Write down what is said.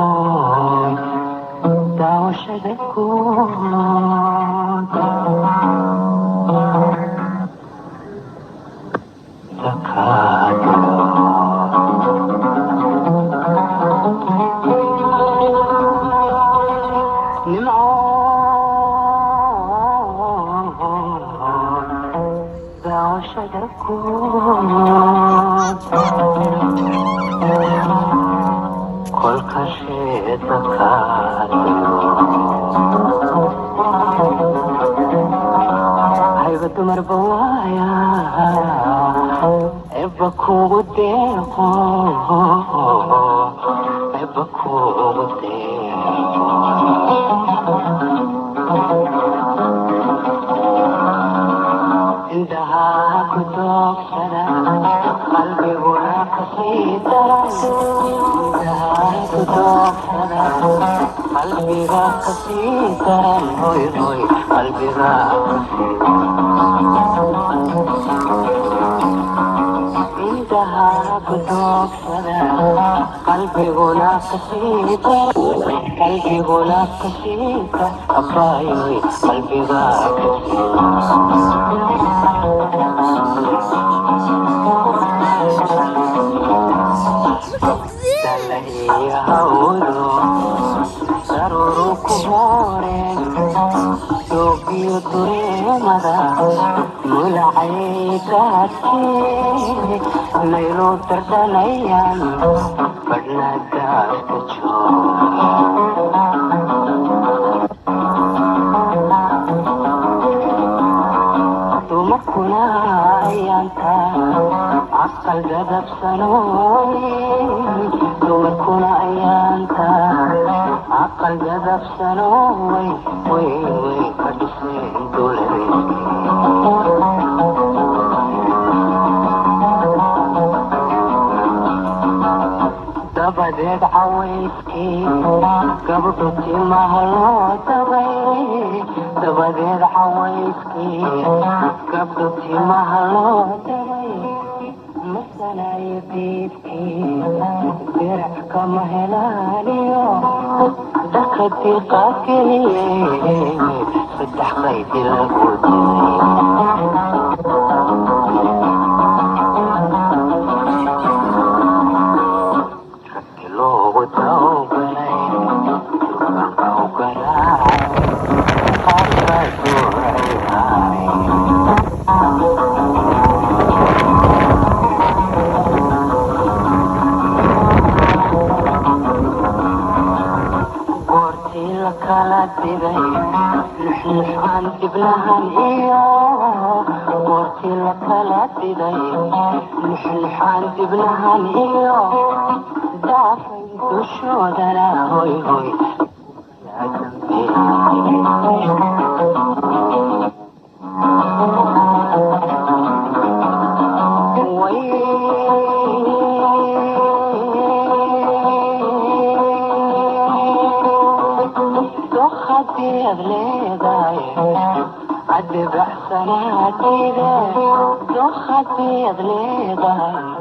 Nimcoon daawashada kuulood Nimcoon daawashada kuulood kolka sheeda kaadayo hayba dumarba waaya ebba kugu deeqo, ebba kugu deeqo. Indhaha ku doogsada, qalbiguna kasii daran. Indhaha ku doogsada, qalbiga kasii daran, hoy hoy, qalbiga kasii. Indhaha ku doogsada, qalbiguna kasii daran, qalbiguna kasii daran, abbaayoy, qalbiga kasii. Dala iyo hawdo daruuru ku hooreen, doogiyo dureemada mulacay daadkii maylu dardanayaan, badhna daafka jooga. Dumarkuna ayaanta aqal dadabsanooy, dumarkuna ayaanta aqal dadabsanooy, way way ka dhiseen dowladeedkii. Dabadeed cawayskii gabdho timaha loo dabay, dabadeed cawayskii gabdho timaha loo dabay, masanayo diibkii dirac kama helaaniyo dharka diiqa geliye, saddex qaydi lagu diray. Raggi loogu tawgalay durbaanka u garaacay, qaar baa duuray. Goortii la kala diday nuxnuxaan dibnahan iyo, goortii la kala diday nuxnuxaan dibnahan iyo daafay dushoodana, hoy hoy, yaa dambeeyey. Way dokhadiad leedahay caddibacsanaadide, dokhadiad leedahay.